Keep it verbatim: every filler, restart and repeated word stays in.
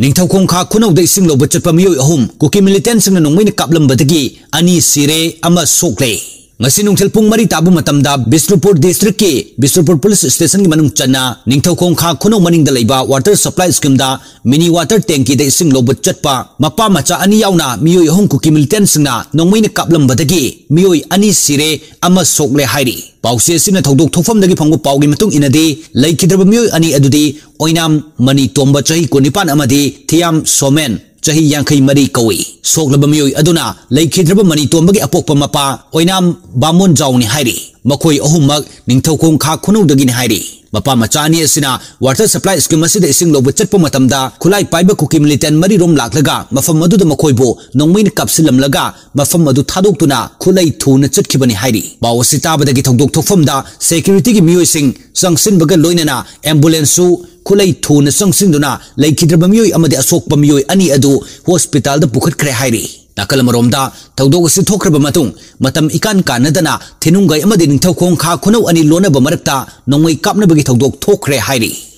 ꯅꯤꯡꯊꯧꯈꯣꯡ ꯈꯥ ꯈꯨꯅꯧꯗ ꯏꯁꯤꯡ ꯂꯧꯕ ꯆꯠꯄ ꯃꯤꯑꯣꯏ ꯑꯍꯨꯝ ꯀꯨꯀꯤ militantꯁꯤꯡꯅ ꯅꯣꯡꯃꯩꯅ ꯀꯥꯞꯂꯝꯕꯗꯒꯤ ꯑꯅꯤ ꯁꯤꯔꯦ, ꯑꯃ ꯁꯣꯛꯂꯦ꯫ ꯉꯁꯤ ꯅꯨꯡꯊꯤꯜ ꯄꯨꯡ ꯃꯔꯤ ꯇꯥꯕ ꯃꯇꯝꯗ ꯕꯤꯁꯅꯨꯄꯨꯔ districtꯀꯤ ꯕꯤꯁꯅꯨꯄꯨꯔ police stationꯒꯤ ꯃꯅꯨꯡ ꯆꯟꯅ ꯅꯤꯡꯊꯧꯈꯣꯡ ꯈꯥ ꯈꯨꯅꯧ ꯃꯅꯤꯡꯗ ꯂꯩꯕ water supply schemeꯗ mini water tankyꯗ ꯏꯁꯤꯡ ꯂꯧꯕ ꯆꯠꯄ ꯃꯄꯥ ꯃꯆꯥ ꯑꯅꯤ ꯌꯥꯎꯅ ꯃꯤꯑꯣꯏ ꯑꯍꯨꯝ ꯀꯨꯀꯤ militantꯁꯤꯡꯅ ꯅꯣꯡꯃꯩꯅ ꯀꯥꯞꯂꯝꯕꯗꯒꯤ ꯃꯤꯑꯣꯏ ꯑꯅꯤ ꯁꯤꯔꯦ, ꯑꯃ ꯁꯣꯛꯂꯦ ꯍꯥꯏꯔꯤ꯫ ꯄꯥꯎꯆꯦ ꯑꯁꯤꯅ ꯊꯧꯗꯣꯛ ꯊꯣꯛꯐꯝꯗꯒꯤ ꯐꯪꯕ ꯄꯥꯎꯒꯤ ꯃꯇꯨꯡ ꯏꯟꯅꯗꯤ, ꯂꯩꯈꯤꯗ꯭ꯔꯕ ꯃꯤꯑꯣꯏ ꯑꯅꯤ ꯑꯗꯨꯗꯤ ꯑꯣꯏꯅꯥꯝ ꯃꯅꯤ ꯇꯣꯝꯕ, ꯆꯍꯤ ꯀꯨꯟꯅꯤꯄꯥꯟ, ꯑꯃꯗꯤ ꯊꯤꯌꯥꯝ ꯁꯣꯃꯦꯟ, ꯆꯍꯤ ꯌꯥꯡꯈꯩ ꯃꯔꯤ ꯀꯧꯏ꯫ ꯁꯣꯛꯂꯕ ꯃꯤꯑꯣꯏ ꯑꯗꯨꯅ ꯂꯩꯈꯤꯗ꯭ꯔꯕ ꯃꯅꯤ ꯇꯣꯝꯕꯒꯤ ꯑꯄꯣꯛꯄ ꯃꯄꯥ ꯑꯣꯏꯅꯥꯝ ꯕꯥꯃꯣꯟꯖꯥꯎꯅꯤ ꯍꯥꯏꯔꯤ꯫ ꯃꯈꯣꯏ ꯑꯍꯨꯝꯃꯛ ꯅꯤꯡꯊꯧꯈꯣꯡ ꯈꯥ ꯈꯨꯅꯧꯗꯒꯤꯅꯤ ꯍꯥꯏꯔꯤ꯫ ꯃꯄꯥ ꯃꯆꯥ ꯑꯅꯤ ꯑꯁꯤꯅ water supply scheme ꯑꯁꯤꯗ ꯏꯁꯤꯡ ꯂꯧꯕ ꯆꯠꯄ ꯃꯇꯝꯗ ꯈꯨꯠꯂꯥꯏ ꯄꯥꯏꯕ ꯀꯨꯀꯤ militant ꯃꯔꯤꯔꯣꯝ ꯂꯥꯛꯂꯒ ꯃꯐꯝ ꯑꯗꯨꯗ ꯃꯈꯣꯏꯕꯨ ꯅꯣꯡꯃꯩꯅ ꯀꯥꯞꯁꯤꯜꯂꯝꯂꯒ ꯃꯐꯝ ꯑꯗꯨ ꯊꯥꯗꯣꯛꯇꯨꯅ ꯈꯨꯠꯂꯩ ꯊꯨꯅ ꯆꯠꯈꯤꯕꯅꯤ ꯍꯥꯏꯔꯤ꯫ ꯄꯥꯎ ꯑꯁꯤ ꯇꯥꯕꯗꯒꯤ ꯊꯧꯗꯣꯛ ꯊꯣꯛꯐꯝꯗ securityꯒꯤ ꯃꯤꯑꯣꯏꯁꯤꯡ ꯆꯪꯁꯤꯟꯕꯒ ꯂꯣꯏꯅꯅ ambulanceꯁꯨ ꯈꯨꯠꯂꯩ ꯊꯨꯅ ꯆꯪꯁꯤꯟꯗꯨꯅ ꯂꯩꯈꯤꯗ꯭ꯔꯕ ꯃꯤꯑꯣꯏ ꯑꯃꯗꯤ ꯑꯁꯣꯛꯄ ꯃꯤꯑꯣꯏ ꯑꯅꯤ ꯑꯗꯨ hospitalꯗ ꯄꯨꯈꯠꯈ꯭ꯔꯦ ꯍꯥꯏꯔꯤ꯫ ꯅꯥꯀꯜ ꯑꯃꯔꯣꯝꯗ, ꯊꯧꯗꯣꯛ ꯑꯁꯤ ꯊꯣꯛꯈ꯭ꯔꯕ ꯃꯇꯨꯡ ꯃꯇꯝ ꯏꯀꯥꯟ ꯀꯥꯟꯅꯗꯅ ꯊꯤꯅꯨꯡꯒꯩ ꯑꯃꯗꯤ ꯅꯤꯡꯊꯧꯈꯣꯡ ꯈꯥ ꯈꯨꯅꯧ ꯑꯅꯤ ꯂꯣꯟꯅꯕ ꯃꯔꯛꯇ ꯅꯣꯡꯃꯩ ꯀꯥꯞꯅꯕꯒꯤ ꯊꯧꯗꯣꯛ ꯊꯣꯛꯈ꯭ꯔꯦ ꯍꯥꯏꯔꯤ꯫